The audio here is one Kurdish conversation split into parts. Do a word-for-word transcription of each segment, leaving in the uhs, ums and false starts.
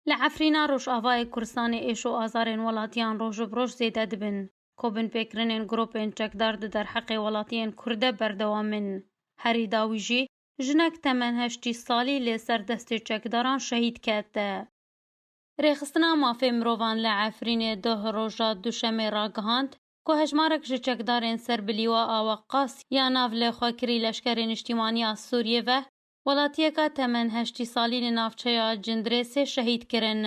Li Efrîna Rojavayê Kurdistanê êş û azarên welatiyan roj bi roj zêde dibin, ku binpêkirinên grûpên çekdar di derheqê welatiyên Kurd de berdewam in. Herî dawî jî jinek temen heştî salî lê ser destê çekdaran şehîd kete. Rêxistina Mafê Mirovan li Efrînê doh roja Duşemê ragihand, ku hejmarek ji çekdarên ser bi lîwa a Weqas ya nav li xwekirî Leşkerê Niştîmaniya Sûriyê ve welatiyeka temen heştî salî li navçeya Cindirêsê şehîd kirin.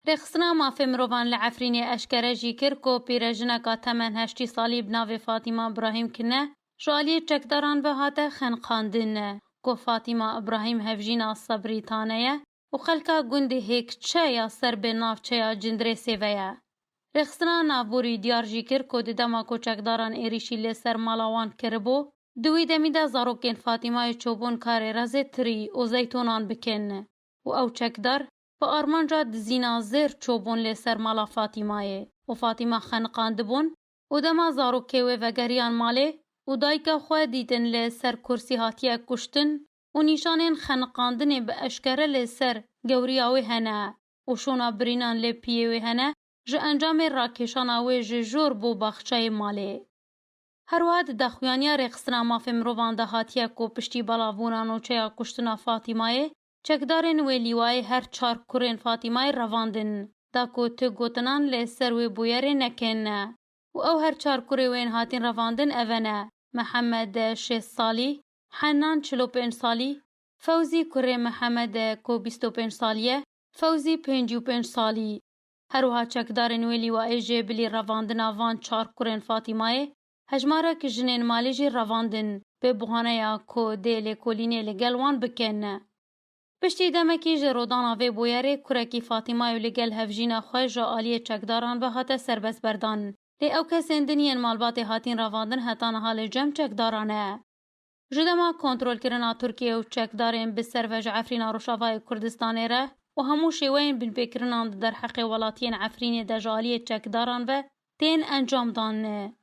Rêxistina Mafê Mirovan li Efrînê eşkere jî kir, ku pîrejineka temen heştî salî bi navê Fatîma Ibrahîm Kine ji aliyê çekdaran ve hate xeniqandin, ku Fatîma Ibrahîm hevjîna Sebrî Tane ye û xelka gundê Hêkçe ya ser bi navçeya Cindirêsê ve ye. Rêxistina navborî diyar jî kir, ku di dema ku çekdaran êrîşî li ser mala wan kiribû, di wî demî de zarokên Fatîmayê çûbûn karê rezê tirî û zeytûnan bikin û ew çekdar bi armanca dizîna zêr çûbûn li ser mala Fatîmayê û Fatîma xeniqandibûn û dema zarokê wê vegeriyan malê û dayika xwe dîtin li ser kursî hatiye kuştin û nîşanên xeniqandinê bi eşkere li ser gewriya wê hene û şûna birînan li piyê wê hene, ji encamê rakêşana wê ji jor bo baxçeyê malê. Her wiha di daxuyaniya Rêxistina Mafê Mirovan de hatiye ku piştî belavbûna nûçeya kuştina Fatîmayê, çekdarên wê lîwayê her çar kurên Fatîmayê revandin, da ku tu gotinan li ser wê bûyerê nekin. Û ew her çar kurê wê yên hatin revandin eve ne: Mihemed şêst salî, Henan çil û pênc salî, Fewzî kurê Mihemed e ku bîst û pênc salî ye, Fewzî pêncî û pênc salî. Her wiha çekdarên wê lîwayê jê bilî revandina van çar kurên Fatîmayê, hejmarek jinên malê jî revandin, bi buhaneya ku dê lêkolînê li gel wan bikin. Piştî demekî ji rodana vê bûyerê kurekî Fatîmayê li gel hevjîna xwe ji aliyê çekdaran ve hate serbestberdan. Lê ew kesên din yên malbatê hatin revandin heta niha li cem çekdaran e. Ji dema kontrolkirina Tirkiye û çekdarên bi ser ve ji Efrîna Rojavayê Kurdistanê re û hemû şêweyên binpêkirinan di derheqê welatiyên Efrînê de ji aliyê çekdaran ve tên encamdan.